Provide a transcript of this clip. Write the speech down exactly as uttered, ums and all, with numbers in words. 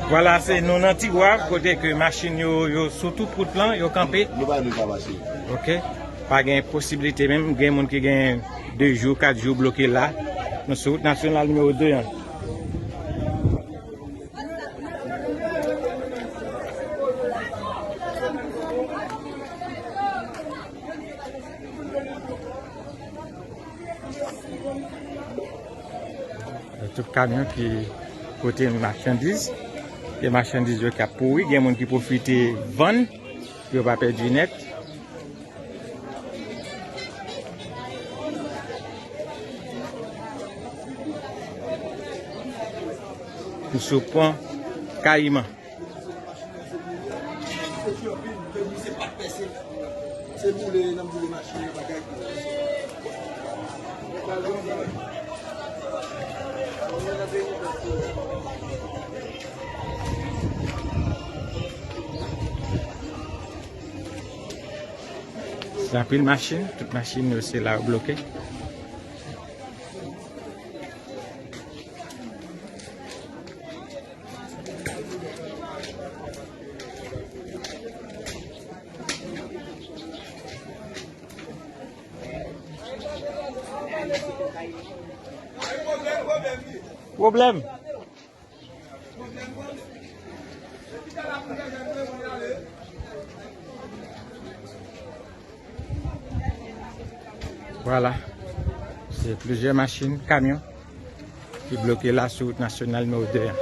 Vwala, se nou nan Tigwav, kote ke machin yo, yo sou tout wout lan, yo kanpe. Nou pa, nou pa pase. Ok. Pa gen posiblite menm, gen moun ki gen de jou, kat jou bloke la. Nou sou wout nasyonal nimewo de an. Tout kamyon ki pote machandiz, gen machandiz yo k ap pouri, gen moun ki pwofite vann pou yo pa pèdi nèt. Nou sou pon Kayiman. Gen anpil machin, tout machin yo se la yo bloke. Pwoblèm. Vwala. Se plizyè machin, kamyon ki bloke la sou wout nasyonal nimewo de an.